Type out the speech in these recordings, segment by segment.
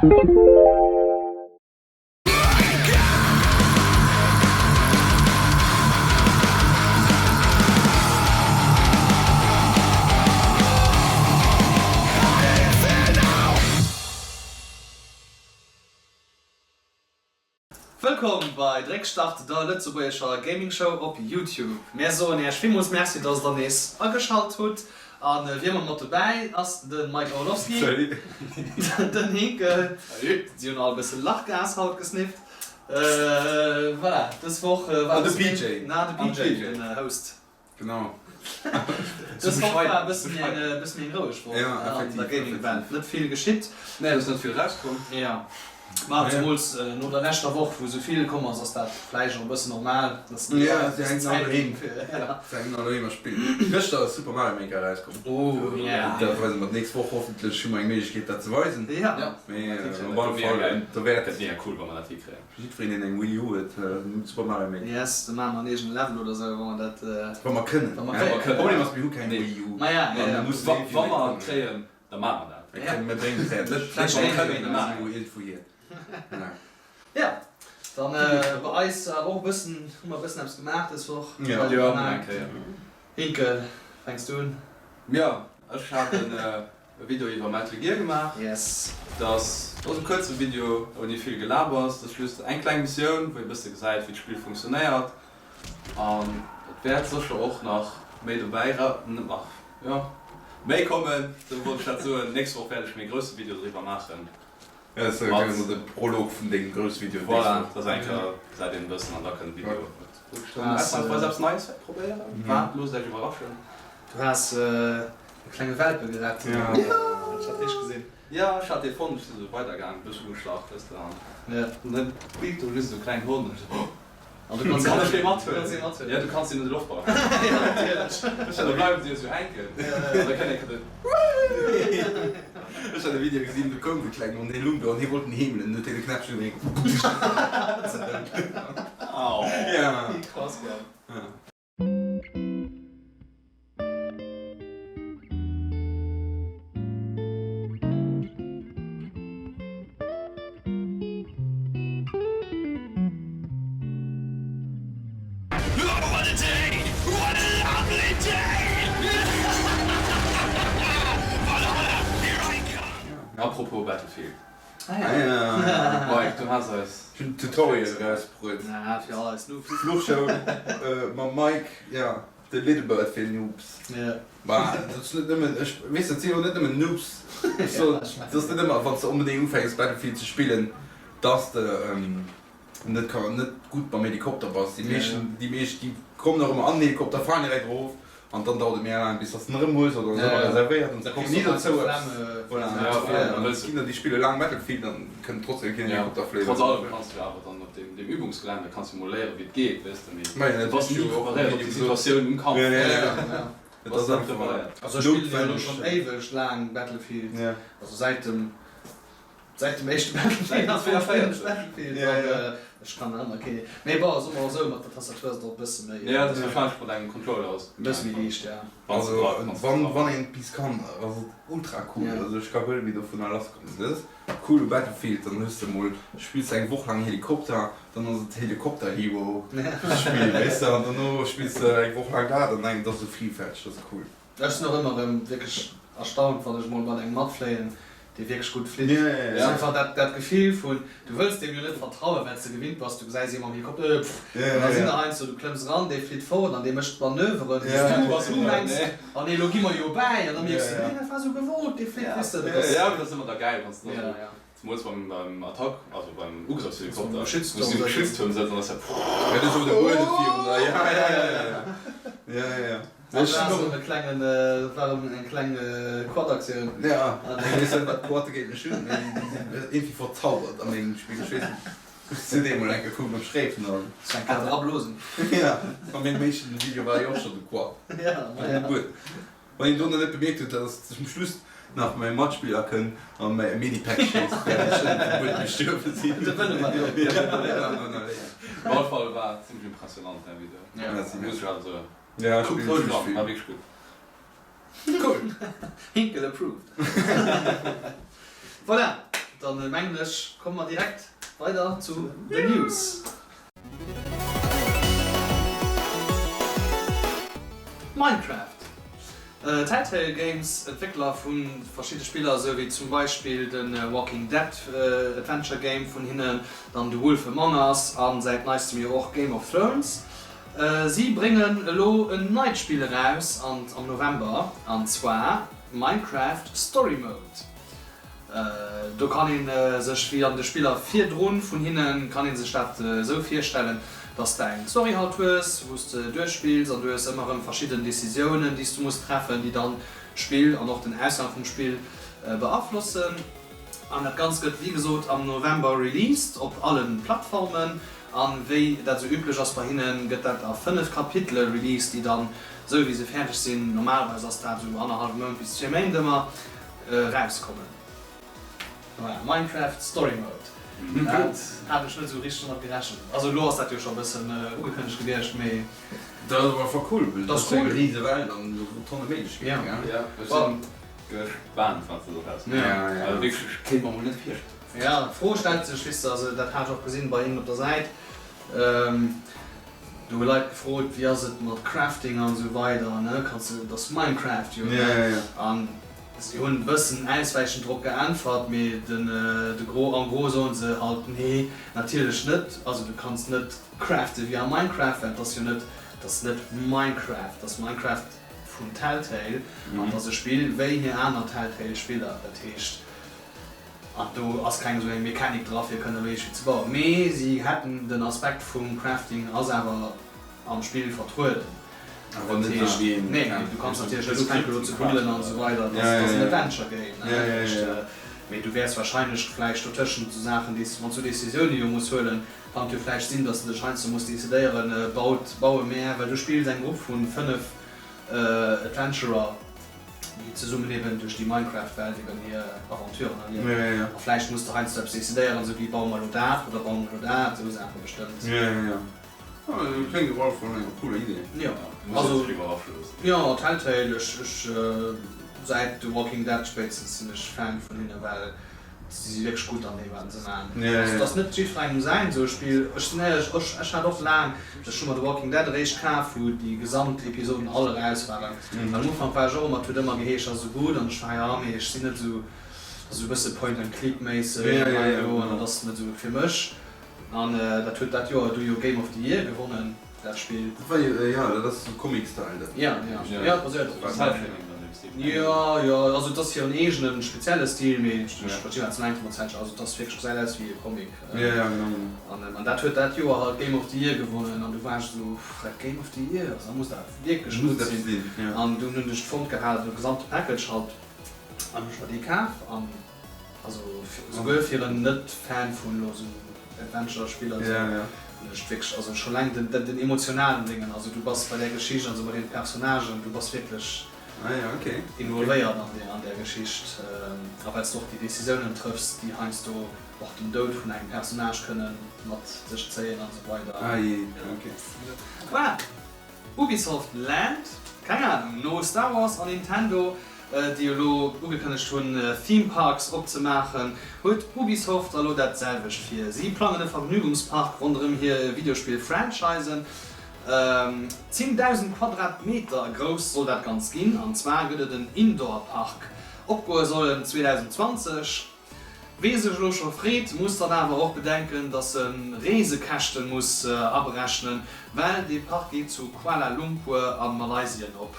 Wëllkomm bei Dréckstart, der lëtzebuergescher Gaming Show op Youtube. Mär soen Äech villmools Merci, dass der nees ageschalt hutt. A wie ëmmer mat dobäi ass de Mike Orlowski, den Hinkel, si hunn all e bësse Lachgas haut gesnifft. Voilà, dës Woch war e bësse méi, na de PJ, den Host. Genau. Dës Woch war e bësse méi eng, e bësse méi eng roueg Woch an der Gaming-Welt. Net vill geschitt. Nee, et ass net vill erauskomm. Jo. Ma zemools no der leschter Woch, wou esou vill komm ass, ass dat vläicht och e bëssen normal, dass de Leit e bëssen Zäit ginn fir. Se hänken all doheem a spillen. Gëschter ass Super Mario Maker erauskomm. Oh yeah. Dat weise mer d'nächst Woch hoffentlech. Hu mer eng Méiglechkeet dat ze weisen. Ja. Mee op alle Fall, do wäert. Dat wier cool, wa mer dat hikréien. Jiddwereen deen eng Wii U huet, Super Mario Maker. Yes, da maache mer en eegene Level oder esou, wa mer dat. Wa mer kënnen. Wa mer kënnen. Problem ass, mir hu keng Wii U. Ma ja, ja, ja. Wa mer et kréien. Da maache mer dat. Mir kréien, mir bréngen d'Pferd net. Vläicht Mir kréien kënnen mir se jo iergendwou hier. Ja, dann bei eis awer och e bëssen, hu mer e bëssen eppes gemaach dës Woch. Jo, jo, mol eng Kéier. Hinkel, fänks du un? Jo, ech hat e Video iwwer Metal Gear gemaach. Yes. Dat ass e kuerze Video ouni vill Gelabers. Dat ass just eng kleng Missioun, wou ee bësse gesäit, wéi d'Spill funktionéiert. An et wäert sécher och nach méi dobäi ra, ach jo, méi kommen, sou wollt ech dat soen. Nächst Woch wäert ech méi grousse Video driwwer maachen. Jo, dat ass elo de Prolog vun dengem grousse Video. Voilà, dat ass eng Kéier, gesäit een e bëssen an da kënnt de Video. Wou ech dann ausnamsweis eppes Neies wäert probéieren. Waart, loosst iech iwwerraschen. Du has e klenge Welpe gerett, Jo, ech hat dech gesinn. Jo, ech hat dee fonnt, ech si sou weidergaangen, e bësse ugeschlach, weess de, an dann spillt do just esou e klengen Hond an ech sou, oh! An du kanns Kann ech dee dee mathuelen? mathuelen. Ja, du kanns deen un de Loftballon hänken. Ja, natierlech. Ech da bleiwen se jo sou hänken. An da kënnt eng Kéier den Ech hat e Video gesinn, do koum de klengen Hond, hie lung do an hie wollt en heemelen, huet hien de Knäppchen gedréckt. Au. Ja. Krass, gell? Ja. Apropos Battlefield. Ah ja. Mike, du has eis. Ech hunn Tutorial erausbruet. Ah, fir all eis Noobs. Fluchshow mam Mike, ja, the little bird fir Noobs. Ja. Ma dat ass net nëmmen, ech weess, dat si jo net nëmmen Noobs. Ech soen, dat ass net ëmmer, wann s de onbedéngt ufänks Battlefield ze spillen, dass de net ka net gutt mam Helikopter bass. Déi meeschten, déi meescht, déi kommen och ëmmer an den Helikopter, falen direkt erof. An dann dauert et méi laang bis dass de en erëm hues oder ass ëmmer reservéiert an se kommen ni dozou eppes. Voilà, an et ginn der déi spille laang Battlefield an kënnen trotzdem keen Helikopter fléien. Trotz allem kanns du jo awer dann op deem deem Übungsgelände kanns du mol léieren wéi et geet, weess de, mee Majo, du bass ni preparéiert op déi Situatioun um Kampf. Jo, jo, jo, Du bass net preparéiert. Also ech spillen jo elo schonn éiweg laang Battlefield, also säit dem Säit dem éischte Battlefield ass 44 Battlefield an ech kann nach ëmmer kee. Mee bon, soe mer esou, mat der Tastatur ass et och e bësse méi. Jo, dat ass wahrscheinlech mat engem Controller ass et e bësse méi liicht, ja. Also wann wann een d'Piece kann, ass et ultra cool. Also ech ka guer net méi dovunner lass kommen. Dat ass cool u Battlefield, dann hues de mol, spills de eng Woch laang Helikopter, dann ass et Helikopter Hero Spill, weess de, an dono spills de eng Woch laang dat an dann ass et free fetch, dat ass cool. Ech sinn och ëmmer erëm wierklech erstaunt, wann ech mol mat engem matfléien, dee wierklech gutt flitt. Et ass einfach dat, dat Gefill vun, du wëlls deem jo net vertrauen, well s de gewinnt bass, du gesäis ee mam Helikopter, äh, pff, an da sinn der heiansdo, du klëmms eran, dee flitt fort an dee mécht Manöveren, wou s du, wou s du mengs, oh nee, elo gi mer jo bäi, an da mierks de, nee, dat war sou gewollt, dee flitt, weess de, dat ass. Jo, dat ass ëmmer da gäil, wann s de da sou, zemools beim, beim Attack, also beim Ugrëffshelikopter, wou s du um Geschütztuerm sëtz an da ass dat pff. Ja, du sou de Buedem virun der, ja, ja, ja, ja, ja, ja, ja. Dat war erëm e klengen, dat war erëm eng kleng Quad-Aktioun. Ja, ech weess net wat d'Quatte géint mech hunn, mee déi sinn iergendwéi verzaubert a mengem Spill. Ech weess net, ech sinn eemol eng Kéier kucken op Schréifen an. Hues eng Kéier drablosen. Ja, a mengem éischten Video war jo och schonn de Quad. Ja, ma ja. Gutt, wann een do nach net bemierkt huet, datt zum Schluss nach mäi Matspiller kënnt a mäi Medipack schéisst, während ech ënnert dem Buedem gestuerwe sinn. De wëlle mer jo. Op alle Fall war zimmlech impressionant däi Video, muss ech awer soen. Ja, Kuckt spillen roueg zimmlech an, vill. war wierklech gutt. Cool! Hinkel approved. Voilà, dann. Dann mengen ech, komme mer direkt weider zu den News. Minecraft. Telltale Games, Entwéckler vu verschidde Spiller, esou wéi zum Beispill de Walking Dead Adventure Game vun hinnen, dann The Wolf Among Us a säit neistem jo och Game of Thrones. Si bréngen elo en neit Spill eraus an am November, an zwar Minecraft Story Mode. Do kann ee sech, wéi an de Spiller virdrun vun hinnen, kann ee sech dat esou virstellen, dass de eng Story halt hues, wou s de duerchspills an du hues ëmmer erëm verschidden Decisiounen, déi s du muss treffen, déi dann d'Spill an och den Ausgang vum Spill beaflossen. An dat Ganzt gëtt wéi gesot am November released op alle Plattformen an wéi dat esou üblech ass bei hinnen, gëtt dat a 5 Kapitele released, déi dann esou wéi se fäerdeg sinn, normalerweis ass dat esou annerhallwe Mount bis zwee Méint ëmmer, Erauskommen. Voilà, Minecraft Story Mode. Dat hat ech net esou richteg domat gerechent. Also elo ass dat jo scho e bëssen ugekënnegt gewiescht, mee. Dat ass op alle Fall cool, well dat ass eng rise Welt an do sinn Tonne Méiglechkeeten, gell? Jo, ech sinn gespaant wat se do rausbréngen. Also wierklech, ech kéint mer mol net virstellen. Jo, d'Fro stellt sech, weess de, also dat hat ech och gesinn bei hinnen op der Säit, do hu Leit gefrot, wéi ass et mat Crafting an esou weider, ne, kanns de, dat ass Minecraft jo, ne? An Si hunn e bëssen auswäichend drop geäntwert, mee den de Gros, en gros soen se halt nee, natierlech net. Also du kanns net craften wéi a Minecraft, well et ass jo net, et ass net Minecraft, et ass Minecraft vun Telltale an et ass e Spill wéi hir aner Telltale Spiller. Dat heescht, an do ass keng esou eng Mechanik dra fir kënne elo iergendwéi ze bauen, mee si hätten den Aspekt vum Crafting ass awer am Spill vertrueden. Awer net esou wéi een. Nee, du kanns natierlech net ufänken elo ze budelen an esou weider, dat ass en Adventure Game, ne? Dat heescht, mee du wäers wahrscheinlech vläicht dotëschent esou Saachen, déi s, wann s du Decisioune jo muss huelen, kann et jo vläicht sinn, dass de dech heiansdo muss decidéieren, baut, baue mär, well du spills eng Grupp vu 5 Adventurer, déi zesummen eben duerch déi Minecraft-Welt eben hir Aventuren erliewen. A vläicht muss de heiansdo eppes decidéieren, esou wéi, baue mer elo dat oder baue mer elo dat, esou Saache bestëmmt. Kléngt op alle Fall no enger cooler Idee. Jo, also jo, Telltale, ech ech säit The Walking Dead spéitstens sinn ech Fan vun hinne well si si wierklech gutt an deem wat se maachen. Also et ass net jiddwerengem säin esou e Spill. Ech sinn éierlech, ech ech hat och laang, ech hu mer The Walking Dead eréischt kaf wou déi gesamt Episoden all eraus waren. Well am Ufank war ech och ëmmer, et huet ëmmer geheescht ass esou gutt an ech war jo mee ech sinn net esou, esou e bësse Point and Click méisseg an hei elo an dat ass net esou fir mech. An dat huet dat Joer du jo Game of the Year gewonnen, dat Spill. Dat war jo, jo, dat ass esou Comic-Style dat. Ja, ja, ja, et baséiert op. Cel-Shading dann deem Stil. Jo, jo, also et ass hiren eegenen spezielle Stil, mee ech verstinn wat s de mengs mat Cel-Shading, also et ass wierklech, gesäit aus wéi e Comic. Ja, ja, genau, genau. An an dat huet dat Joer halt Game of the Year gewonnen an du waars esou, pff, dat Game of the Year, also da muss dat wierklech gutt sinn. An dunn hunn ech d'fonnt gehat, de gesamte Package halt, an hunn ech mer dee kaf an. Also souguer fir en net Fan vun elo sou Adventure Spiller sou hunn ech wierklech, also scho laang den den emotionalen Déngen, also du bass bei där Geschicht an sou bei den Personnagen, du bass wierklech involvéiert an där an där Geschicht a well s du och déi Decisiounen trëffs déi heiansdo och den Doud vun engem Personnage kënnen mat sech zéien an sou weider. Voilà. Ubisoft Land, keng Ahnung, no Star Wars an Nintendo, déi elo ugekënnegt hunn Theme Parks opzemaachen, huet Ubisoft elo dat selwecht vir. Si plangen e Vergnügungspark ronderëm hir Videospill-Franchisen. 10.000 Quadratmeter grouss soll dat Ganzt ginn, an zwar gëtt et en Indoor-Park. Opgoe soll en 2020. Wee sech elo scho freet, muss dann awer och bedenken, dass e Reesekäschte muss aberechnen, well dee Park geet zu Kuala Lumpur a Malaysien op.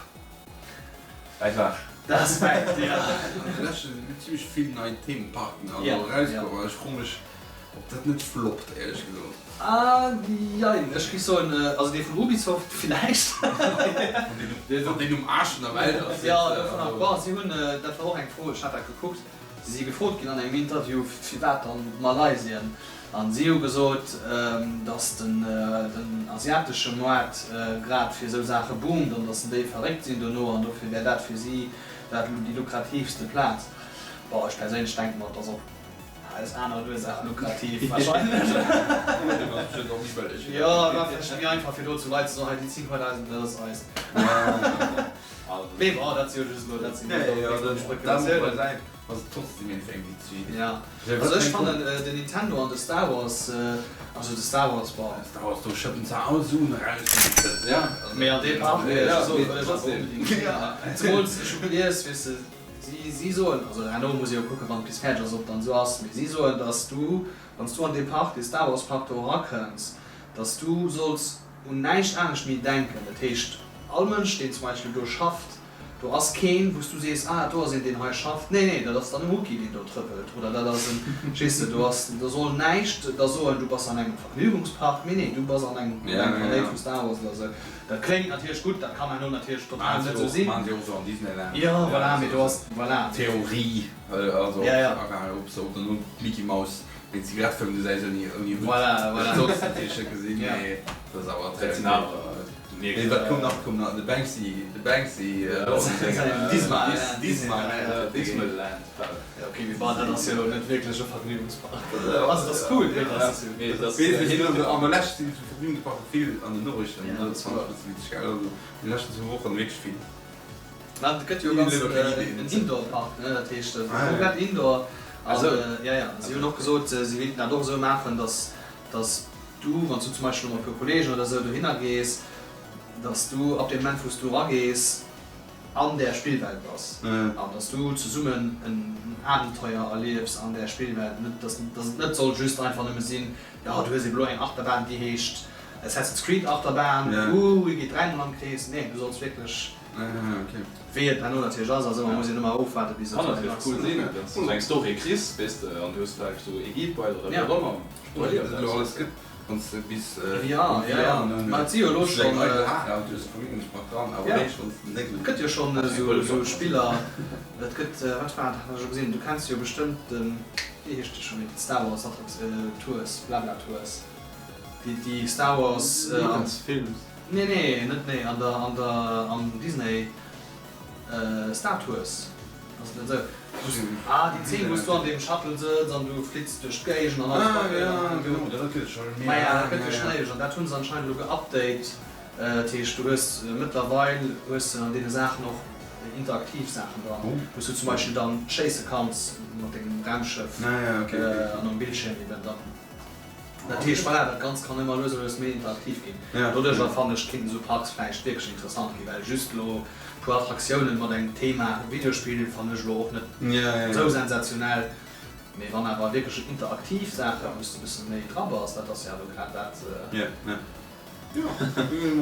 Wäit ewech. Dat ass wäit, jo. An de leschte sinn zimmlech vill nei Themeparken also erauskomm an ech froe mech, ob dat net floppt, éierlech gesot. Jein, ech géif soen, also dee vun Ubisoft villäicht. Wann deen um Aarsch vun der Welt ass. Jo, dovunner, bon, si hunn, dat war och eng Fro, ech hat dat gekuckt, Si si gefrot ginn an engem Interview, firwat dann Malaysien? An si hu gesot, datt den asiatesche Moart grad fir esou Saache boomt an datt déi verréckt sinn dono an dofir wär dat fir si dat déi lukratiivste Plaz. Bon, ech perséinlech denke mer, et ass och aus aneren Ursaache lukrativ wahrscheinlech. Jo, et war vläicht méi einfach fir do zu Leit ze soen, hei déi 10 2.000, dat ass eist. Mee bon, dat si jo just elo, dat sinn jo Spekulatiounen. Ass et trotzdem iergendwéi ze vill. Ja, also ech fannen den Nintendo an de Star Wars, also de Star Wars, bon. Star Wars, do schëppen se all Suen eraus déi se kënnen. Ja, mee an dee Park wéll ech soen, wëll ech awer onbedingt hin. Zemools ech hu gelies, weess de, si si soen, also herno muss ee jo kucken, wann et bis fäerdeg ass, ob dann esou ass, mee si soen, dass du, wann s du an dee Park, dee Star Wars Park do erakënns, dass du solls un näischt anescht méi denken. Dat heescht, all Mënsch, deen zum Beispill do schafft, Do ass keen, wou s du sees, ah, do ass een, deen hei schafft. Nee, nee, dat ass dann e Mucki, deen do trëppelt, oder dat ass en, verstees de, do ass, do soll näischt der soen, du bass an engem Vergnügungspark. Nee, nee, du bass an engem, op engem Planéit vu Star Wars oder esou. Dat kléngt natierlech gutt, dat kann herno natierlech total net esou sinn. Maachen si och esou an Disneyland. Jo, voilà, mee do ass, voilà. Theorie, also op se op den Mickey Mouse deen Zigarettefilm gesäis ouni ouni Hutt. Voilà, voilà. Dat solls de natierlech net gesinn, mee dat ass awer d'Realitéit. Nee, wat koum nach? Koum nach de Banksy, de Banksy, Dismaland. Ja ok, mee bon, dat ass jo net wierklech e Vergnügungspark. Also et ass cool, mee et ass. Mee et ass. Weess an der Lescht sinn esou Vergnügungsparke vill an den Noriichten, dat fannen ech e bësse witzeg, gell? Also déi leschten zwou Wochen wierklech vill. Mä et gëtt jo ganz en Indoor-Park, ne? Dat heescht komplett Indoor. An ja, ja, si hunn och gesot, si wéilten dat och esou maachen, datt, datt du, wann s du zum Beispill mat e puer Kolleegen oder esou dohinner gees, dass du ab deem Moment, wou s du eragees, an där Spillwelt bass an dass du zesummen en Abenteuer erliefs an där Spillwelt. Net, dass, dass et net soll just einfach nëmme sinn, jo, du hues ebe lo eng Achterbahn, déi heescht Assassin's Creed Achterbahn, uh, geet dräimol am Krees. Nee, du solls wierklech, wéi et herno natierlech ass, also ëmmer muss een ëmmer ofwaarde bis et Kann esouwäit natierlech ass. cool sinn, wann s du esou eng Story kriss, weess de, an du hues vläicht esou ee Guide bei der oder wéi och ëmmer. Ja, ja, ja, ma et si jo elo schonn, et gëtt jo schonn esou Spiller, et gëtt, wat war dat, hat ech elo gesinn, du kenns jo bestëmmt den, wéi heescht dee scho méi, Star Wars Tours, Blabla Tours, déi, déi Star Wars, nee, nee, net, nee, an der, an der, am Disney Star Tours. Ass et net esou? Ah, déi Zeen, wou s du an deem Shuttle sëtz an du flitts duerch d'Géigend an alles. Ah, ja, genau, dat gëtt et scho méi. Maja, dat gëtt jo schonn éiweg an dat hu se anscheinend elo geupdate. Dat heescht, du hues mëttlerweil hues de an deene Saachen och interaktiv Saachen dran, wou s du zum Beispill dann schéisse kanns mat dengem Raumschëff an um Bildschierm eben dann. Dat heescht, voilà, dat Ganzt kann ëmmer lues a lues méi interaktiv ginn. Doduercher fannen ech, kéinten esou Parks vläicht wierklech interessant ginn, well just elo e puer Attraktiounen mat engem Thema Videospill fannen ech elo och net esou sensationell. Mee wann awer wierklech interaktiv Saachen, wou s de e bësse méi dra bass, dat ass jo awer grad dat. Jo,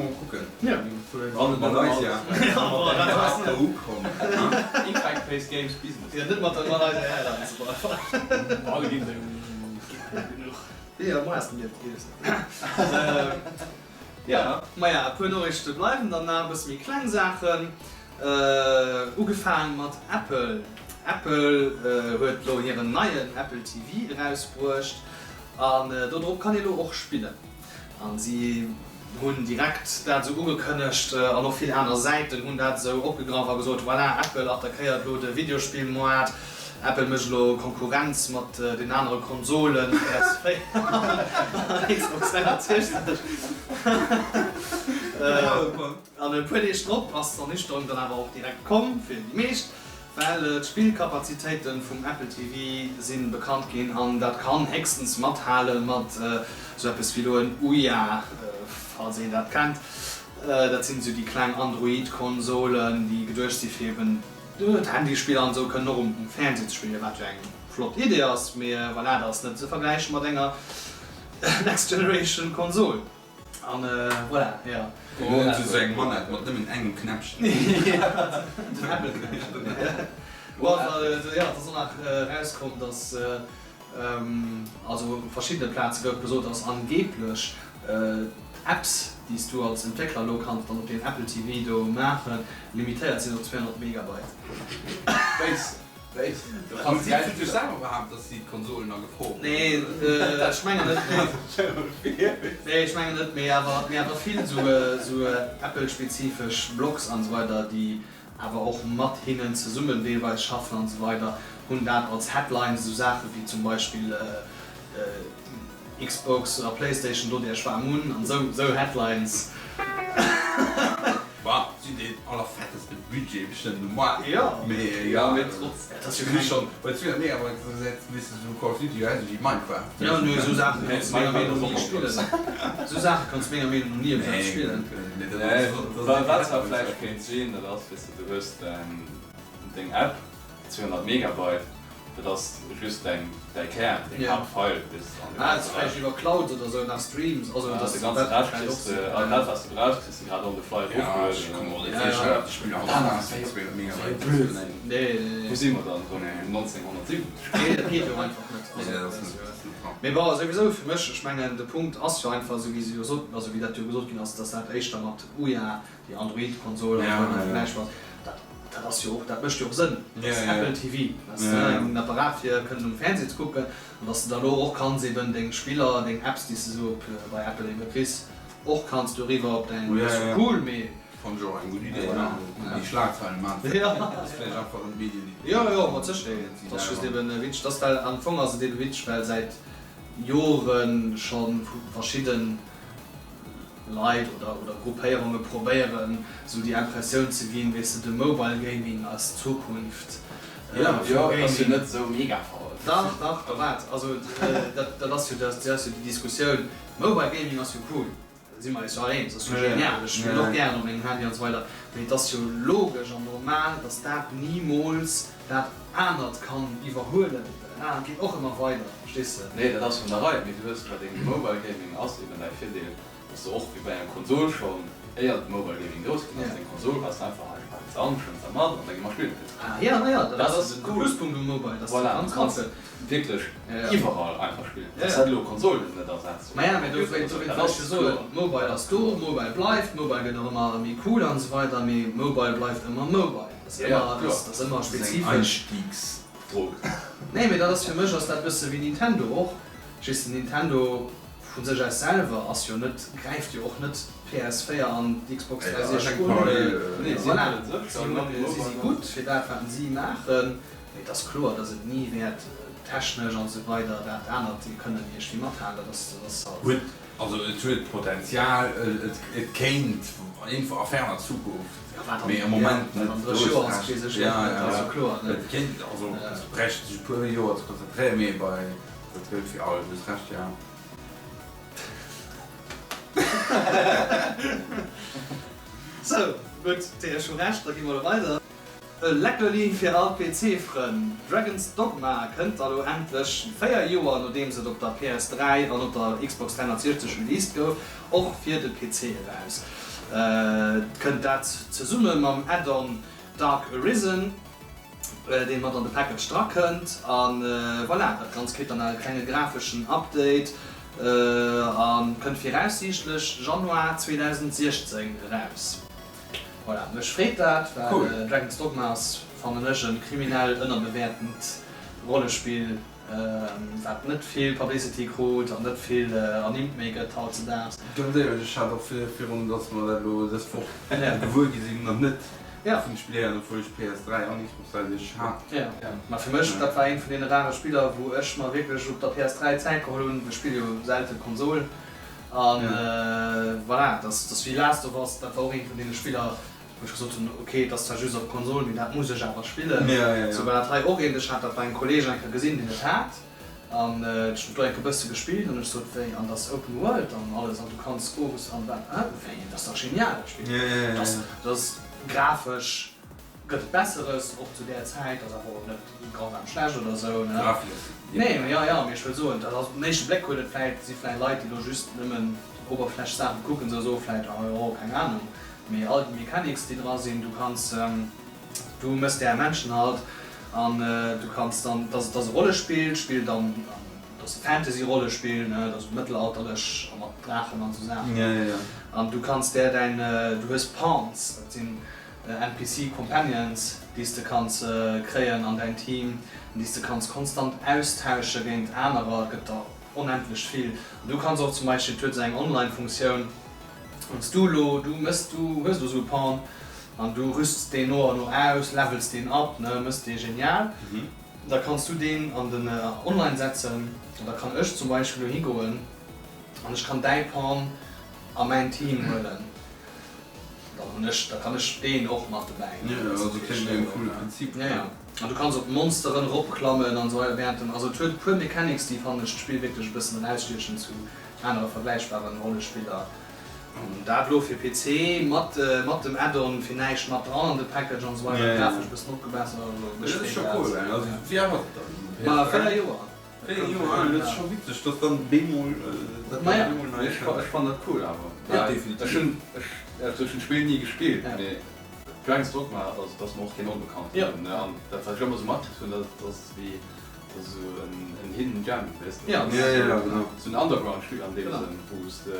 mol kucken. Malaysia. Impact Face Games Business. Jo, net mat der Malaysia Airlines op alle Fall. All ginn se genuch. Jo, meisten dierft et ginn. Jo, maja, e puer Noriichte bleiwen dann nach, e bësse méi kleng Saachen. Ugefaang mat Apple. Apple huet elo hiren neien Apple TV erausbruecht an dodrop kann ee lo och spillen. An si hunn direkt dat esou ugekënnegt an och vill aner Säiten hunn dat esou opgegraff a gesot, voilà, Apple attackéiert elo de Videospillmoart, Apple mécht elo Konkurrenz mat den anere Konsolen, PS4 an Xbox 360. An e puer Deeg drop ass d'Ernüchterung dann awer och direkt komm fir déi meescht, well d'Spillkapazitéite vum Apple TV si bekannt ginn an dat kann héchstens mathale mat esou eppes wéi elo en Ouya, falls een dat kennt. Dat sinn esou déi kleng Android-Konsolen, déi geduecht si fir eben d'Handyspiller an esou kënnen och um Fernseh ze spillen, wat jo eng flott Idee ass, mee voilà, dat ass net ze vergläiche mat enger Next Generation Konsol. An voilà, jo. Mir hunn esou eng Manette mat nëmmen engem Knäppchen. Den Apple-Knäppchen. Bon, jo, et ass och nach erauskomm, dass, also op verschiddene Plaze gouf gesot, dass angeeblech d'Apps, déi s du als Entwéckler elo kanns dann op deem Apple TV do maachen, limitéiert sinn op 200 Megabyte. Wéis? Hunn si vu sech selwer behaapt, dass si d'Konsolen a Gefor bréngen? Nee, ech mengen net, nee. Nee, ech mengen net, mee awer, mee awer vill esou Apple-spezifesch Blogs an esou weider, déi awer och mat hinnen zesummen deelweis schaffen an esou weider, hunn dat als Headlines, esou Saache wéi zum Beispill Xbox a Playstation dot Iech waarm un an esou, esou Headlines. Bah, si déi. deen allerfetteste Budget bestëmmt um Moart. Jo. Mee jo, mee trotz. Dat ass jo keng. Schonn bei 200 Megabyte, da setzt weess de sou Call of Duty, jo hätt ech Minecraft. Jo, nee, esou Saache kanns de menger Meenung no ni spillen. Esou Saache kanns de menger Meenung no ni op eppes spillen. Nee, dat ass, dat ass. Wat zwar vläicht kéint sinn, dat ass, weess de, du hues deng App, 200 Megabyte, dat ass just däin, däi Kär, deng Haaptfile, bis an de Ah, ganze dat vläicht Rescht. iwwer Cloud oder sou nach Streams, also Ja, dass de ganze dat Rescht vläicht och kriss sinn. de, an dat wat s de brauchs, kriss de grad on the fly Ja, ech erofgelueden. kann mer och net Ja, ja. virstellen, datt de Spiller haut Dat nach ass jo 200 Megabyte Blödsinn. Nee, nee, nee. Wou si mer dann erëm? 1970? Nee, dat geet jo einfach net. Nee, Also, dat dat ass ass net, jo. dat ass net dran. Mee bon, souwisou fir mech, ech mengen, de Punkt ass jo einfach, esou wéi se jo sot, also wéi dat jo gesot ginn ass, dass dat éischter mat Ouya, déi Android-Konsol an esou weider vergläichbar ass, dat, dat ass jo och, dat mécht jo och Sënn. Dat ass Apple TV, dat ass en Apparat fir kënnen um Fernseh ze kucken an dass de da lo och kanns eben deng Spiller, deng Apps, déi s de esou op, bei Apple ebe kriss, och kanns doriwwer op däin, dat ass jo cool, mee. Fannen ech och eng gutt Idee, Voilà. déi Schlagzeilen maan Ja. ass vläicht einfach en Medien, déi. Jo, jo, mat Sécherheet. Et ass just eben witzeg, dass, well am Fong ass et eben witzeg, well säit Jore scho verschidden Leit oder oder Gruppéierunge probéieren esou déi Impressioun ze ginn, weess de, de Mobile Gaming ass d'Zukunft Jo, vum jo, et ass jo Gaming. net esou mega veraltet. Dach, dach, da waart, also dat dat ass jo dat ass jo déi Diskussioun, Mobile Gaming ass jo cool, da si mer eis jo all eens, ass jo genial, ech spillen och gären op mengem Handy an esou weider, mee et ass jo logesch an normal, datt dat nimools dat anert kann iwwerhuelen, well dat anert geet och ëmmer weider, verstees de? Nee, dat ass vun der Rei, mee du hues bei dengem Mobile Gaming ass eben däi Virdeel, dass de och wéi bei enger Konsol schonn, éier de Mobile Gaming grouss ginn ass, deng Konsol waars de einfach, hei, ech paken se an, ech huelen se mat an da gi mer spillen. Ah jo, ma jo, dat Dat ass ass de cool. Pluspunkt um Mobile, dass de Voilà, du ganz kanns kannst. wierklech Ja, ja. iwwerall einfach spillen, Ja, dass ja. dat elo Konsol net ersetzt Ma oder ja, mee Computer dowéint, oder sou, dowéint dat wëll ech ass jo soen, kloer. Mobile ass do, Mobile bleift, Mobile gëtt och ëmmer méi cool an esou weider, mee Mobile bleift ëmmer Mobile. Dat ass Ja, ja, ëmmer, kloer. dat ass ëmmer Dat ass eng spezifesch. Einstiegsdrog. Nee, mee dat ass fir mech ass dat bësse wéi Nintendo och. Just Nintendo vu sech aus selwer ass jo net, gräift jo och net d'PS4 an d'Xbox 360 un. Voilà, si si gutt fir dat wat si maachen, mee et ass kloer, datt et ni wäert technesch an esou weider dat anert kënnen iergendwéi mathalen. Dat ass, dat ass halt. Huet, also et huet Potenzial, et kéint a ferner Zukunft, mee am Moment net. An 30 Joer ass, weess ech net, dat ass jo kloer. Et kéint, also et bräicht sech e puer Joer ze konzentréieren, mee bei. Dat gëllt fir all, du hues Recht, ja. Sou, gutt, T, ech hu Recht, da gi mer elo weider. E Leckerli fir all d'PC-Frënn, Dragon's Dogma kënnt da lo endlech, 4 Joer nodeems et op der PS3 an op der Xbox 360 released gouf, och fir de PC eraus. Et kënnt dat zesumme mam Add-on Dark Arisen. deen mat an de Package dra kënnt an voilà, dat Ganzt kritt dann nach e klenge grafeschen Update a kënnt viraussiichtlech Januar 2016 eraus. Voilà, mech freet dat, well Dragon's Dogma ass, fannen ech, e kriminell ënnerbewäertent Rollespill, wat net vill Publicity krut an net vill ernimmt méi gëtt hautzedaags. Ganz éierlech, ech hat och virun dass mer dat elo dës Woch gewuer gi sinn, nach net vum Spill héieren, obwuel ech PS3 an Xbox 360 hat. Jo, ma fir mech, dat war eent vun deene rare Spiller, wou ech mer wierklech op der PS3 Zäit geholl hunn. Ech spille jo selte Konsol an voilà, dass dass wéi Last of Us, dat war och eent vun deene Spiller, wou ech gesot hunn, ok, et ass zwar just op Konsol, mee dat muss ech awer spillen. Sou war dat hei och eent. Ech hat dat bei engem Kolleeg eng Kéier gesinn, deen et hat, an ech hunn do eng Kéier e bësse gespillt an ech sot, wéi, an dat ass Open World an alles an du kanns owes an wat, hä, wéi, dat ass dach genial dat Spill. Dat ass, dat ass grafesch gëtt et Besseres, och zu där Zäit, ass awer och net grausam schlecht oder sou, ne. Nee, jo, jo, mee ech wëll soen, dat ass op den éischte Bléck huet et vläit, si vläit Leit, déi elo just nëmmen Oberflächsaache kucken, sou soe vläit, ah jo, keng Anung. Mee all déi Mechanics déi dra sinn, du kanns, du mëss där Menschen halt an du kanns dann, dass et ass e Rollespill, d'Spill dann, et ass e Fantasy-Rollespill, ne, et ass mëttelalterlech a mat Draachen an esou Saachen an du kanns där däin, du hues Pawns, dat sinn NPC Companions, déi s de kanns kréien an däin Team an déi s de kanns konstant austausche géint anerer, et gëtt der onendlech vill an du kanns och zum Beispill, et huet esou eng Online-Funktioun, Wann s du elo, du mëss, du hues elo esou e Pawn an du rüsts deen no an no aus, levels deen up, ne, mëss dee genial, da kanns du deen an den Online setzen an da kann ech zum Beispill elo higoen an ech kann däi Pawn a mäin Team huelen. Dann hunn ech, da kann ech deen och mat dobäi hunn. Jo, also kléngt no engem coole Prinzip. Jo, jo. An du kanns op Monsteren eropklammen an esou weider während dem, also et huet e puer Mechanics, déi fannen ech d'Spill wierklech e bëssen erausstiechen zu anere vergläichbaren Rollespiller. An dat elo fir PC mat mat dem Add-on fir näischt mat dran an de Package an esou weider, grafesch e bëssen opgebessert, also mech Dat ass freet scho dat. cool. Also wéi al ass et dann? Ma 4 Joer. 4 Joer, dat ass scho witzeg, dass dann bemol dat Maja. bemol nei Ech ech fannen dat cool awer. Ja, definitiv. Ech hunn ech also ech hunn d'Spill ni gespillt, mee Dragon's Dogma, also et ass mer och keen Onbekannten, ne, an dat wat ech ëmmer esou matkritt hunn, dat ass wéi dat ass esou en en hidden gem, weess de, Ja. Ja, ja, genau. Esou en Underground-Spill an deem Sënn, wou s de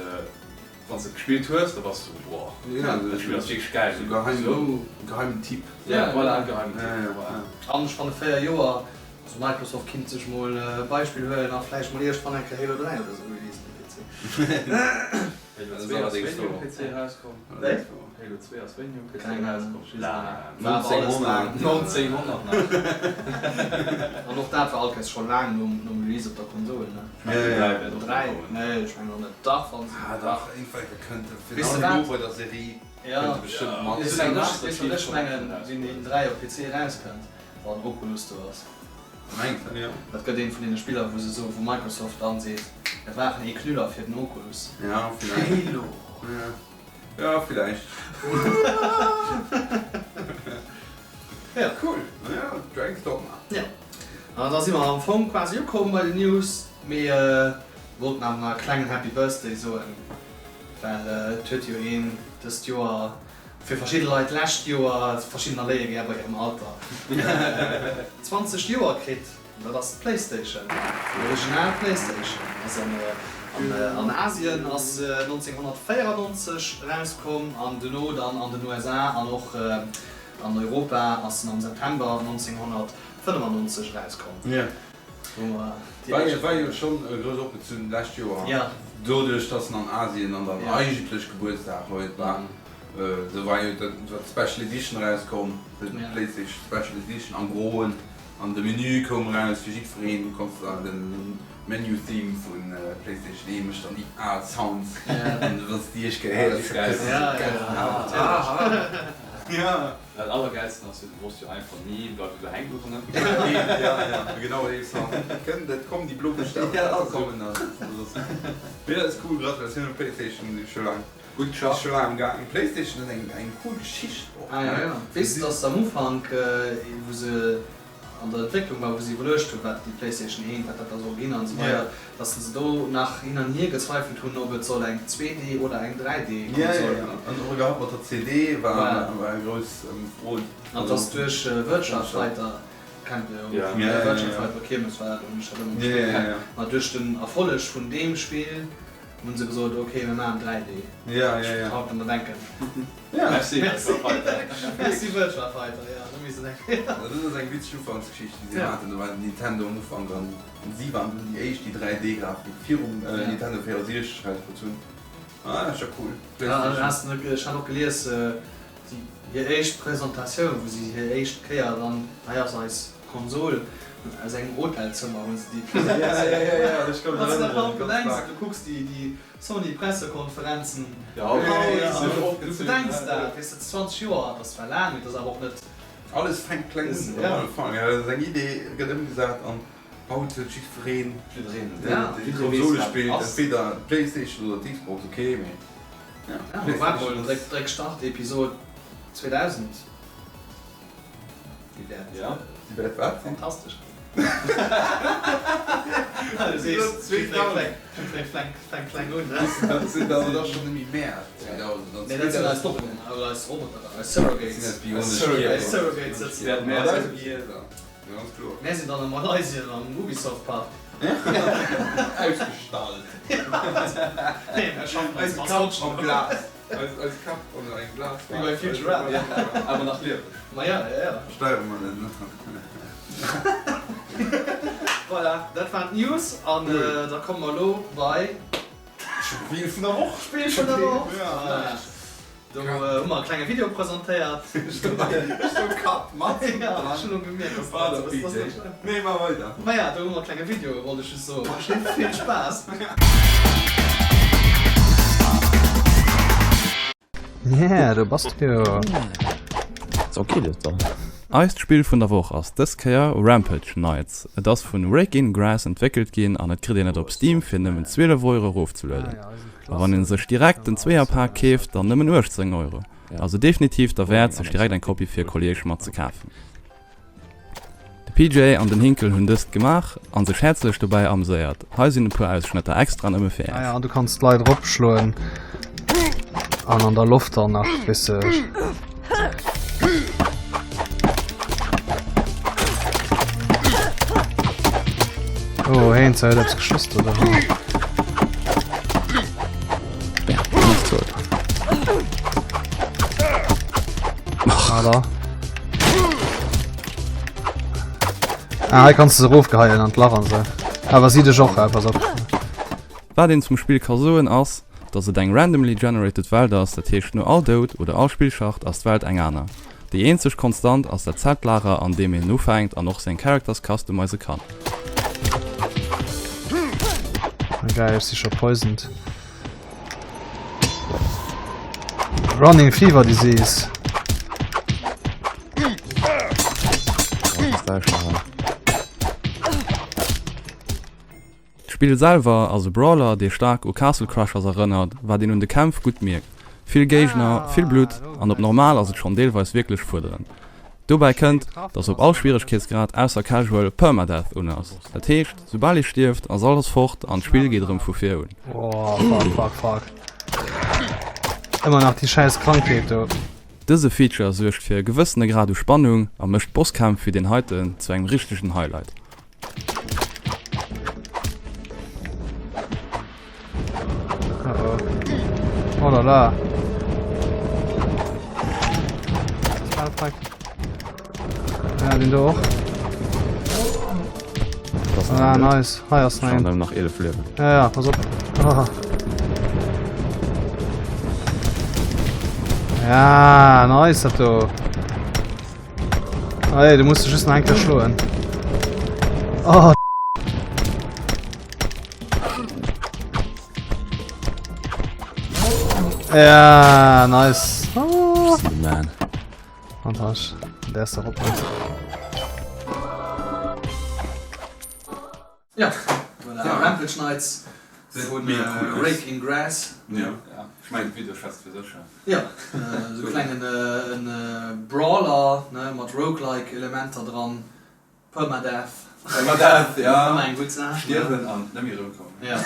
wann s de et gespillt hues, da bass du boah, Ja, dat Spill ass wierklech gäil. Esou geheim, geheimen Tipp. Ja, voilà, e geheimen Ja, Tipp, ja, voilà. ja. An ech fanne 4 Joer Also Microsoft kinnt sech mol e Beispill huelen a vläicht mol iergendwann eng Kéier Halo 3 oder sou releasen um PC. Halo 2 ass wéini um PC erauskomm? Wéi? Halo 2 ass wéini um PC Keng Ahnung, erauskomm? ech weess et net. War awer alles laang. 1900 nach. An och dat war all Kéiers scho laang nom nom Release op der Konsol, ne? Ja, ja, ja. Halo 3? Nee, ech mengen och net. Dach, wann se. Ah dach, iergendwann kënnt e Weess de fir wat? elo bei der Serie Ja. kënnt e bestëmmt mat. Weess de wat ech, weess de wat ech mengen, wéi den 3 op PC erauskënnt? Wann Oculus do ass. Mengs de? Jo. Dat gëtt eent vun deene Spiller, wou se soen, wou Microsoft dann seet, mir brauchen ee Knüller fir den Oculus. Ja, villäicht. Halo! Ja, ja villäicht. Ja. Cool. Ja, Dragon's Dogma. Ja. An da si mer am Fong quasi ukomm bei den News, mee wollten awer nach e klengen Happy Birthday soen, well et huet jo een dëst Joer Fir verschidde Leit d'lescht Joer, verschiddener léie gär bei hirem Alter, 20 Joer kritt. An dat ass d'Playstation, déi original Playstation ass an Asien ass se 1994 erauskomm an dono dann an den USA an och an Europa ass se am September 1995 erauskomm. War jo schonn grouss opgezunn d'lescht Joer, doduerch dass en an Asien an dann eigentlech Gebuertsdag huet war. Do war jo d'Special Edition erauskomm, d'Playstation Special Edition am Groen, an de Menü koum eraus fir jiddwereen. Du konns da den Menu Theme vu Playstation 1 mécht dann déi al Sounds, an wann s de déi éischt Kéier héiers, kriss de sou Gänsehaut. Dat allergäilsten ass jo, du brauchs jo einfach ni, bleift elo hänken oder net? Ja, ja, genau dee Sound. Kënnt, et kommen déi blo Buschtawen, ja, kommen dann. Mee dat ass cool, Gratulatioun un d'Playstation, si scho laang, Gutt geschafft. scho laang am gaangen. D'Playstation huet eng, eng cool Geschicht och, Ah, ja, ja. Weess de, dass am Ufank, wou se an der Entwécklung war, wou se iwwerluecht hunn, wat déi Playstation 1, wat dat da soll ginn an esou weider, dass se do nach hin an hier gezweifelt hunn, ob et soll eng 2D oder eng 3D-Konsol Ja, ja, ginn. ja. An och iwwerhaupt mat der CD war war eng grouss Fro. An dass duerch Virtua Fighter, kennt der jo, Ja. Ja, ja, Virtua ja. Fighter Kiermes war dat, hunn ech dat ëmmer Ja, gespillt, ja, ja. ma duerch den Erfolleg vun deem Spill hunn se gesot, ok, mir maachen 3D. Ja, ja, ja. Haut nëmme denken. Ja. Merci, Virtua Fighter. Merci Virtua Fighter, ja, do misst en eng Kéier. Dat ass eng witzeg Ufanksgeschicht, déi si Ja. haten. Do war den Nintendo am Ufank an si waren dunn déi éischt, déi 3D-Grafik virum Nintendo 64 erausbrutt hunn. Ah, dat ass scho cool. Ja, an has de net, ech hat och gelies, déi hir éischt Presentatioun, wou si hir éischt Kéier dann, hei ass eis Konsol, aus engem Hotelzëmmer hu se déi presentéiert. Ja, ja, ja, ja, ech ka mech Wann s de dat erënneren, haut ganz bedenks, vag. du kucks déi, déi Sony Pressekonferenzen Ja, haut haut, sech du opgezunn. bedenks dat, weess de, 20 Joer, dat ass zwar laang, mee dat ass awer och net. Alles fänkt kleng un, Ja. am Anfang, ja, dat ass eng Idee, gëtt ëmgesat an haut huet jiddwereen, Jiddereen huet Ja. eng. deen Jidderee weess, Konsole wat et spillt, ass. entweder d'Playstation oder d'Xbox, ok, mee ja, Ja, ma waart mol, PlayStation dréck, ass. dréck Start, Episod 2000. Déi wäert Ja. Déi wäert wat sinn? fantastesch ginn. Du sees, jiddweree fänkt, fänkt kleng un, ne? Dat sinn dann da schonn net méi mär 2000. Nee, dat sinn eis Doppelen, oder eis Roboter, eis Surrogates. Dat sinn eis bionesch Kierper. Eis Surrogates sëtzen Wäert mär Mat sinn. eise Gehierner, ganz kloer. Mär sinn dann a Malaysien am Ubisoft Park. Ausgestallt. Nee, mär schaffen als Eise Kapp Maskottchen. am Glas. Eis Kapp ënner engem Glas. Wéi bei Futurama. Awer nach lieweg. Ma ja, ja, ja. Steiere mer net, ne? Voilà, dat waren d'News an da komme mer elo bei. D'Spill vun der Woch. D'Spill vun der Woch. Voilà. Do hu mer e klenge Video presentéiert. Ech hu Kapp mat. Ja, ech hunn elo gemierkt, dass dat esou ass. Nee, maach weider. Maja, do hu mer e klenge Video, wollt ech just soen. Vill Spaass! Yeah, do bass de jo. Ass ok dat dann. Eist Spill vun der Woch ass dës Kéier Rampage Knights. Et ass vun Rake In Grass entwéckelt ginn an et kritt een et op Steam fir nëmmen 12 Euro erofzelueden. A wann een sech direkt den Zweeërpak keeft, dann nëmmen 18 Euro. Also definitiv derwäert sech direkt eng Kopie fir e Kolleg mat ze kafen. De PJ an den Hinkel hunn dëst gemaach an sech häerzlech dobäi amséiert. Hei sinn e puer Ausschnëtter extra nëmme fir Ah Äech. ja, du kanns d'Leit eropschloen an an der Loft dann nach, weess de. Oh, heen huet eppes geschoss do doran. Ja, ass tot. Ah, da. Ah, hei kanns du se erofgeheien an d'Lach an se. Awer si dech och, pass op. Wat een zum Spill ka soen ass, dass et eng randomly generated Welt ass, dat heescht no all Doud oder all Spillschacht ass d'Welt eng aner. Déi eenzeg Konstant ass dat Zeltlager an deem een ufänkt an och seng Characters customize kann. Geil, ech si scho poisoned. Running Fever Disease. D'Spill selwer ass e Brawler, dee staark u Castle Crashers erënnert, wat een un de Kämpf gutt mierkt. Vill Géigner, vill Blutt an op Normal ass et schonn deelweis wierklech fuerderend. Dobäi kënnt, dass op all Schwieregkeetsgrad ausser Casual Permadeath un ass. Dat heescht, soubal ee stierft, ass alles fort an d'Spill geet erëm vu vir un. Oh fuck fuck fuck. Ëmmer nach déi schäiss Krankheet do. Dëse Feature suergt fir e gewëssene Grad u Spannung a mécht Bosskämpf wéi deen heiten zu engem richtegen Highlight. Oh oh. Oh la la. Ja, den do och. Ah, nice. Hei ass nach een. Nach 11 Liewen. Ja, ja, pass op. Ah. Ja, nice dat do. Hey, du musst just nach eng Kéier schloen. Oh. Ja, nice. Oh. Man. Fantastisch. Der ist doch op. Ja, voilà. Ja. Rampage Knights vun Rake in Grass. Ja. Ech mengen de Video schwätzt fir sech. Ja, esou klengen en Brawler ne mat Roguelike Elementer dran. Permadeath. Permadeath, ja. Ëmmer eng gutt Saach. Stierwen an net méi erëmkommen. Ja.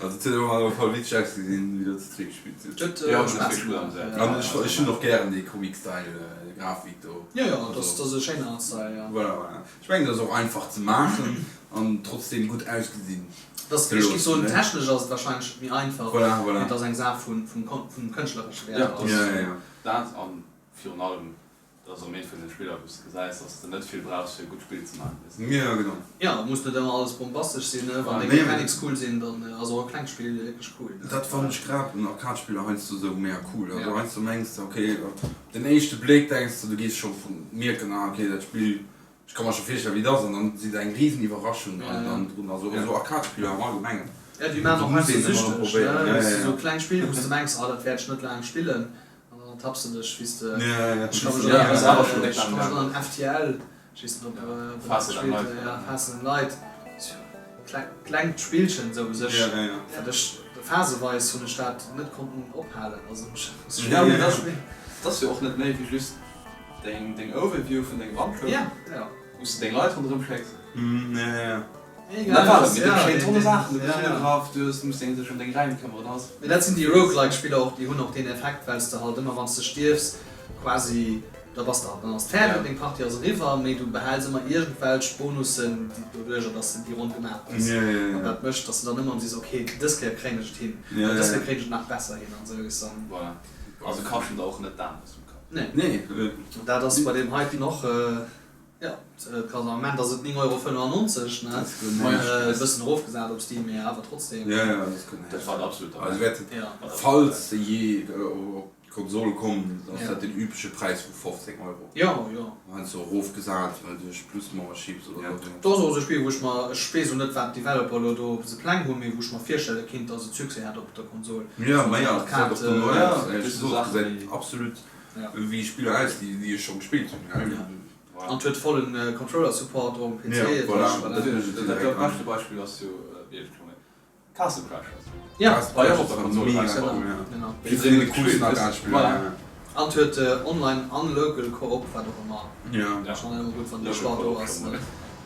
Also et huet awer voll witzeg ausgesinn wéi der ze zwee gespillt hutt. Et huet Spaass gemaach. An ech hunn och gären dee Comic Style Grafik do. Jo, jo, dat ass e schéinen Art Style, ja. Voilà, voilà. Ech mengen dat ass och einfach ze maachen an trotzdem gutt ausgesinn ze loossen. Ech géif soen technesch ass et wahrscheinlech méi einfach, mee et ass eng Saach vum kënschtleresche Wäert. Jo, dat an virun allem dat ass erëm eent vun den Spiller wou s de gesäis dass de net vill brauchs fir e gutt Spill ze maachen, weess de. Jo, genau. Jo, et muss net ëmmer alles bombastesch sinn, wann deng Mechanics cool sinn, dann ass och e klengt Spill wierklech cool. Dat fannen ech grad un Arcade-Spiller heiansdo sou mega cool. Also heiansdo mengs de ok, Op den éischte Bléck denks de, du gees scho vun mierken, ah ok, dat Spill, ech ka mer scho virstellen wéi et ass, an dann si se eng risen Iwwerraschung dann drun. Also esou Arcade-Spiller am Allgemengen, Ja, déi maachen och muss heiansdo een ëmmer süchteg, ne? probéieren. Weess de, esou kleng Spiller, wou s de mengs, ah dat wäert ech net laang spillen, an dann ertapps de dech, wéi s de, ech ka mech erënneren, ech ka mech erënneren, FTL, ech weess net ob der dat gespillt hutt, ja, Faster Than Light, Klengt Spillchen esou u sech, wat ech phaseweis hunn ech dat net konnten ophalen. Also ech muss Ja, mee dat ass jo och net méi wéi just deng deng Overview vun dengem Raumschëff, wou s de deng Leit ronderëm schécks. Dat war et, mee do geschéien tonne Saachen, du gëss ugegraff, du hues, du muss deng dech ëm deng Räim këmmeren, alles. Mee dat sinn déi Roguelike Spiller och, déi hunn och deen Effekt, well s de halt ëmmer wann s de stierfs quasi Da bass de halt, dann ass et fäerdeg, deng Partie ass eriwwer, mee du behäls ëmmer iergendwelch Bonussen doduercher, dass de déi Ronn gemaach hues. An dat mécht, dass de dann ëmmer erëm sees, ok, dës Kéier kréien ech et hin, oder dës Kéier kréien ech et nach besser hin an esou ist dann. Voilà. Also kaschten der och net d'Aen aus dem Kapp. Nee. An dat ass bei deem heiten och, jo, et kann am Moment ass et 9,95 Euro, ne, e bëssen erofgesat op Steam, mee awer trotzdem. Dat war absolut derwäert. Falls se jee op. d'Konsol komm, ass dat den übleche Präis vu 15 Euro. Jo, jo. Heiansdo erofgesat duerch Plus-Memberships oder sou. Dat ass och esou e Spill, wou ech mer, ech weess elo net, wat d'Developer elo do op se Pläng hunn, mee wou ech mer virstelle kinnt, dass et Succès hätt op der Konsol. Jo, ma jo, et gesäit och dono aus, éierlech gesot. Et gesäit absolut wéi Spiller aus, déi ech scho gespillt hunn. An et huet vollen Controller Support och um PC. Jo, voilà, dat Dat beschte Beispill ass jo, wéi heescht et scho méi? Castle Crashers. Ja. War jo och op der Konsol erauskomm. Genau. Ee vun deene coolsten Arcade-Spiller, ja. An et huet Online an Local Co-op, wat och ëmmer. Ja. Schonn ëmmer gutt, wann de Choix do ass, ne?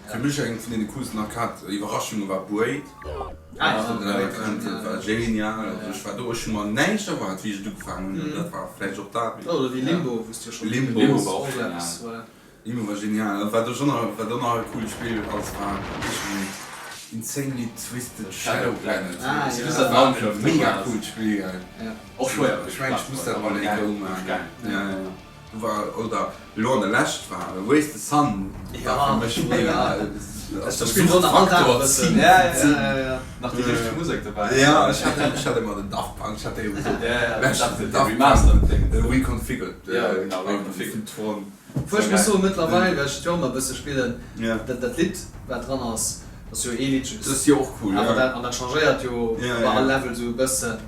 Fir mech eng vun deene coolsten Arcade-Iwwerraschunge war Braid. Ah ja. Dat war genial. Also ech war do, ech hu mer näischt erwaart, wéi ech et ugefaangen hunn. Dat war vläicht och dat. Oder wéi Limbo, wou s de jo schonn. Limbo. Limbo war och genial. Voilà. Limbo war genial. An wat och nach, wat och nach e coolt Spill ass, war Insanely Twisted Shadow Planet. Ah, ja. Dat war e mega coolt Spill, gell. Ja. Och schwéier. Ech mengen, ech muss dat mol eng Kéier umaachen. Ja, ja, ja. Do war, oder elo an der Lescht war Raise the Sun war fir mech mega. Dat Spill soll nach all Dag e bëssen. Ja, ja, ja. Nach déi richteg Musek dobäi. Ja, ech hat, ech hat ëmmer den Daft Punk, ech hat déi esou. Ja, ja, den Daft Punk Remastered. De Reconfigured. Ja, genau, Reconfigured. Tron. Obwuel ech muss soen, mëttlerweil, well ech et jo ëmmer e bësse spillen, dat dat Lidd wat dran ass, dat ass jo ee Lidd just. Dat ass jo och cool, Awer dat, an dat changéiert jo bei all Level esou e bëssen.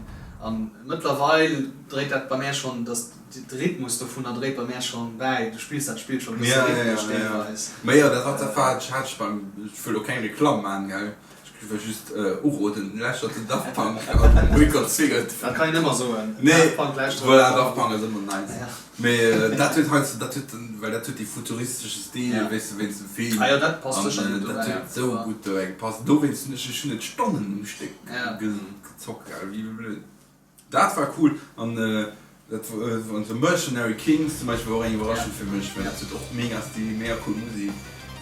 An mëttlerweil dréit dat bei mär schonn, dass de Rhythmus dovunner dréit bei mär schonn bäi. Du spills dat Spill schonn e bësse rhythmesch deelweis. Ma jo, dat ass dat war, ech hat ech beim, ech wëll och keng Reklamm maachen, gell, ech wëll just uroden, lauschtert den Daft Punk Album Reconfigured. Dat kann een ëmmer soen, Daft Punk lauschteren. Voilà, Daft Punk ass ëmmer nice. Mee dat huet heiansdo, dat huet den, well dat huet dee futuristesche Stil, Ja. weess de, wéinst dem Film. Ah jo, dat passt An sécher gutt dat dobäi, huet esou ja. gutt dobäi gepasst. Dowéinst hunn ech, ech hunn et Stonnen um Stéck Ja. gezockt, gell, wéi blöd. Dat war cool. An dat, an The Mercenary Kings zum Beispill war och eng Iwwerraschung fir mech, well dat huet och mega Stil, mega cool Musek.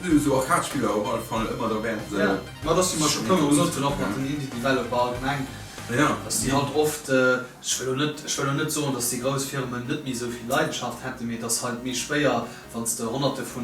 Esou Arcade-Spiller op alle Fall ëmmer derwäert. Ja, ma et ass wéi mer scho e puermol gesot hunn, och mat den Indie-Developer allgemeng, Ja. dass déi halt oft, Ech wëll elo net, ech wëll elo net soen, datt déi grouss Firmen net méi esou vill Leidenschaft hätten, mee et ass halt méi schwéier, wann s de Honnerte vu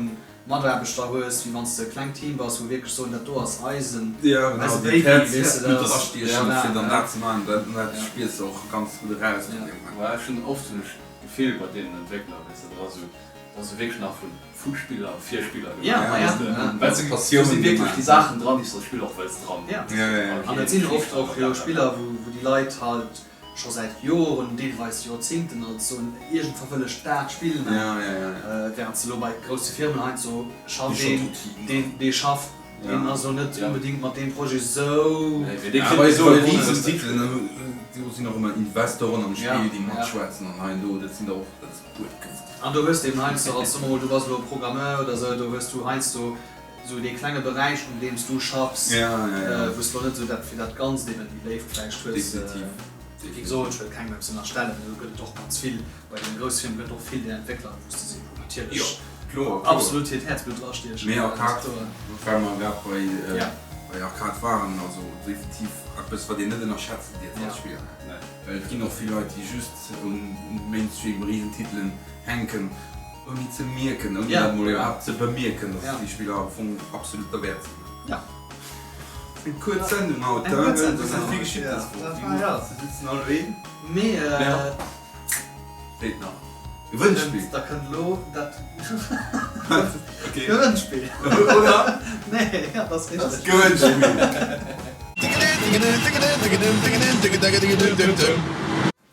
Mataarbechter hues, wéi wann s de e klengt Team bass, wou wierklech soen, dat do ass eisen, Ja, genau, eise déi Baby, d'Häerz, weess de, d'Häerzblutt dat ass, erastiechen, voilà, fir dann ja. dat ze maachen, dat, dat Ja. spiers de och ganz gutt eraus. Ja. Well ech hunn oft hunn ech d'Gefill bei deenen Entwéckler, weess de, dat ass esou, dat ass esou wierklech nach vun vu Spiller fir Spiller gemaach. Ja, ja, ja. Well se Passioun do si wierklech gemaach. déi Saachen dran, déi s de als Spiller och wëlls dran. Ja. Ja, ja, ja. An et sinn oft och jo Spiller, wou, wou déi Leit halt scho säit Joren, deelweis Joerzingten als soen, iergendwa wëll ech dat Spill maachen. Ja, ja, ja, ja. Während s de elo bei grousse Firmen heiansdo schafft Déi een, schonn Routine. deen, dee schafft, deen ass elo net onbedéngt mat deem Projet esou. Nee, mee dee Ja, kritt bei esou esou e Bonus. Risentitelen, do sinn och ëmmer Investoren am Ja, Spill, déi ja. matschwätzen an hei an do, dat sinn der och, dat ass Buedgëft. An do hues de eben heiansdo als, soe mer mol, du bass elo Programmeur oder esou, do hues du heiansdo esou dee klenge Beräich, un deem s du schaffs, wou s de elo net esou dat fir dat Ganzt eben déi Léift vläicht hues. Definitiv. Wéi gesot, ech wëll kengem eppes ënnerstellen, do gëtt et och ganz vill, bei deene grousse Firme gëtt et och vill där Entwéckler, wou s de sees, wou natierlech absolut hiert Häerzblutt drastiecht. Mee Arcade, well mer grad bei bei Arcade waren, also definitiv eppes, wat een net ënnerschätzen dierf als Spiller. Well et ginn och vill Leit, déi just un Mainstream-Risentitelen hänken, ouni ze mierken, ouni dat mol iwwerhaapt ze bemierken, dass déi Spiller am Fong absolut derwäert sinn. Ja. Eng kuerz Sendung haut, Eng kuerz Sendung haut, vill geschitt dës Woch. Ja. Se sitzen all doheem. Mee. Feelt nach Gewënnspill. Da kënnt elo dat Gewënnspill. Oder? Nee, ja, dat ass richteg. Gewënnspill.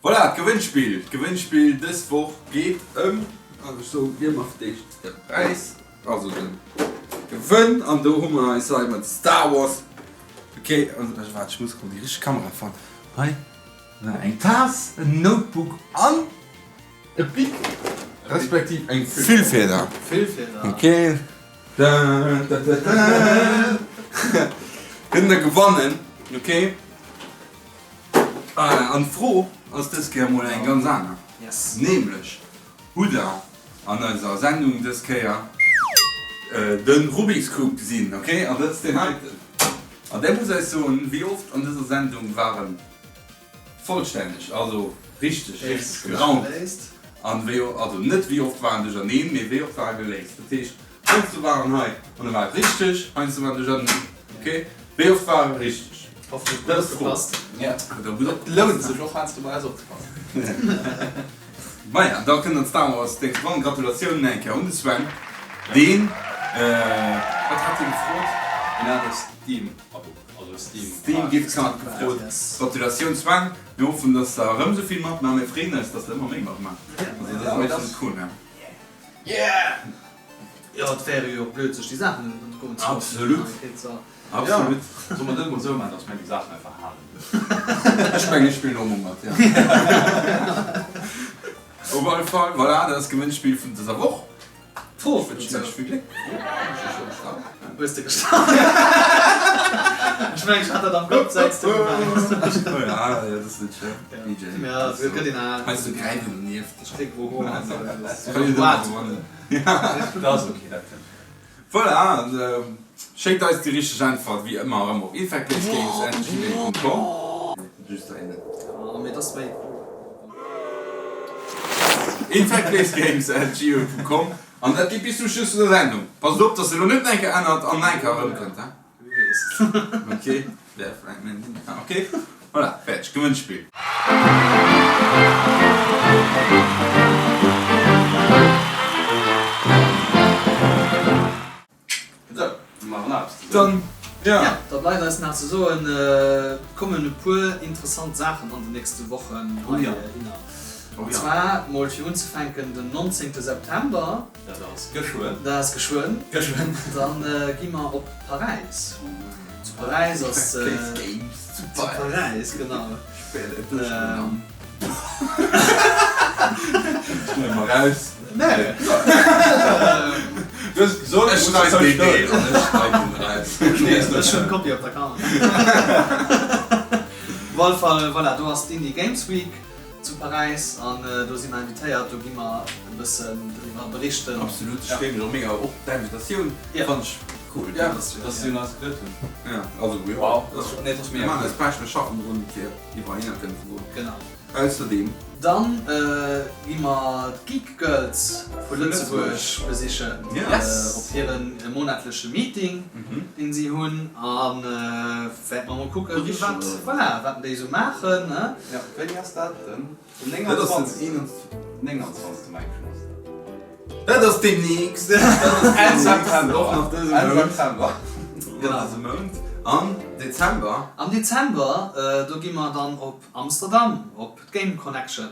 Voilà, d'Gewënnspill. D'Gewënnspill dës Woch geet ëm, also ech soen dir mol fir d'éischt de Präis, also de Gewënn, an do hu mer eis hei mat Star Wars. Ok, waart, ech muss erëm déi richteg Kamera fannen. Hei. Eng Taass, en Notebook an e Bic, respektiv eng Füllfeder. Füllfeder. Ok. Da, da, da, da. Kënnt der gewannen, ok. An d'Fro ass dës Kéier mol eng ganz aner. Yes. Nämlech, hutt der an eiser Sendung dës Kéier de Rubik's Cube gesinn? Ok, an dat ass deen heiten. An där muss eis soen, wéi oft an dëser Sendung waren Vollstänneg, also richteg, richteg geraumt. An wéi, also net wéi oft waren duercherneen, mee wéi oft ware geléist. Dat heescht, heiansdo waren hei an da war et richteg, heiansdo waren duercherneen. Ok, wéi oft ware richteg? Hoffentlech gutt opgepasst. Ja, da gutt opgepasst. Lount sech och heiansdo bei eis opzepassen. Maja, da kënnt an d'Star Wars Déngs gewannen. Gratulatiounen eng Kéier un de Sven, deen, wat hat hie gefrot? Hien hat e Steam-Abo, also e Steam-Card. Steam Gift Card gefrot. Gratulatioun Sven, mir hoffen dass der erëm esou vill matmaacht. Mir freeën eis dass der ëmmer méi matmaacht, also dat ass absolut cool. Yeah! Jo, et wär jo och blöd sech déi Saachen entgoen ze loossen. Absolut, absolut. Solle mer dat emol esou maachen, dass mir déi Saachen einfach halen? Ech mengen ech spillen och mol mat, jo. Op alle Fall, voilà, dat ass d'Gewënnspill vun dëser Woch. Fro Ech wënschen iech vill Gléck. Fro hunn ech jo gestallt. Hues de gestallt? Ech mengen ech hat dat am Kapp säits de gemengt hues. Oh ja, jo, dat ass net schlëmm. PJ. Ja, et gëtt een al. Heiansdo gräif een donieft. Ech kréck wou Hoer an sou. Kann een ëmmer gewannen. Dat ass ok, dat kënnt. Voilà, schéckt eis déi richteg Äntwert wéi ëmmer erëm op infectplacegames@gmail.com. Just der een. Oh, mee dat ass méi cool. infectplacegames@gmail.com An dat geet bis zum Schluss vun der Sendung. Passt op, dass se elo net nach eng Kéier ännert an nach eng Kéier erëmkënnt, he? Ok, wär vläicht mäin Ding. Ok, voilà, fäerdeg, Gewënnspill. Dann, ja. Ja, da bleift eis nach ze soen, et kommen e puer interessant Saachen an den nächste Wochen heihinner. An zwar mol fir unzefänken den 19 September. Dat ass geschwënn. Dat ass geschwënn. Geschwënn. Dann gi mer op Paräis. Zu Paräis ass. Place Games zu Paräis, genau. Schneide mer raus. Nee. Du hues et gesot, Ech schneiden deen Deel an ech schneiden en raus. Ech hunn d'Kopie op der Kamera. Op alle Fall, voilà, do ass d'Indie Games Week zu Paräis an do si mer invitéiert. Do gi mer e bëssen driwwer berichten. Absolut, ech freeë mech och mega op d'Invitatioun. Fannen ech cool. Ja, dass si un eis geduet hunn. Ja, also jo. Wow, dat ass, nee, dat ass mega cool. Mir maachen eis Bescht, mir schaffen drun fir iwwerall hinner kënnen ze goen. Genau. Ausserdeem. Dann gi mer d'Geek Girls vu Lëtzebuerg besichen op hire monatleche Meeting, deen si hunn. A wäerte mer mol kucken, wat, voilà, wat déi esou maachen. Jo, wéini ass dat? Den Dat ass den 29. Mengen ech ass dat. Dat ass deemnächst. Enn September. Och nach dëse Enn Mount. September. Genau. Dëse Mount. Am Dezember. Am Dezember, do gi mer dann op Amsterdam op d'Game Connection.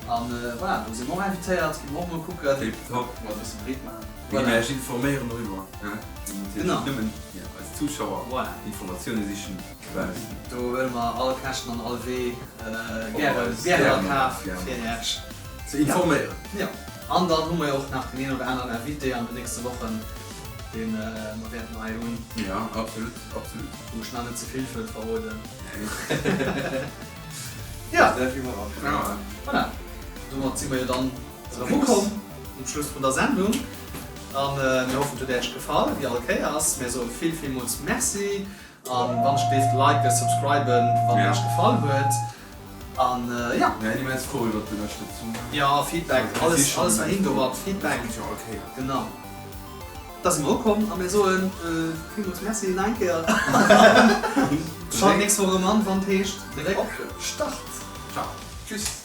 An voilà, do si mer och invitéiert, gi mer och mol kucken. Tip top. Mol e bësse breet maachen. Voilà. Gi mer iech informéieren doriwwer, ne? Genau. Natierlech nëmmen eis Zuschauer. Voilà. Informatioune sichen dobaussen. Do huele mer all Käschten an all Wee gäre, gären a Kaf fir iech. Ze informéieren. Jo. An dann hu mer jo och nach deen een oder aneren Invité an den nächste Wochen, dee mer wäerten hei hunn. Jo, absolut, absolut. Wou ech nach net ze vill wëll verroden. Nee. Jo. Dat iwwerrascht. Voilà, domat si mer jo dann erëm ukomm um Schluss vun der Sendung. A mir hoffen, et huet Äech gefall, wéi all Kéiers. Mir soe vill, villmools Merci. A wann ech dierft, liken, subscriben, wann et Äech gefall huet. An jo. Mir sinn immens frou iwwert d'Ënnerstëtzung. Jo, Feedback, alles, alles heihin domat, Feedback. Genau. Da si mer ukomm a mir soe villmools Merci nach eng Kéier. Schalt d'nächst Woch erëm an, wann et heescht Dréck Start. Ciao. Tschüss.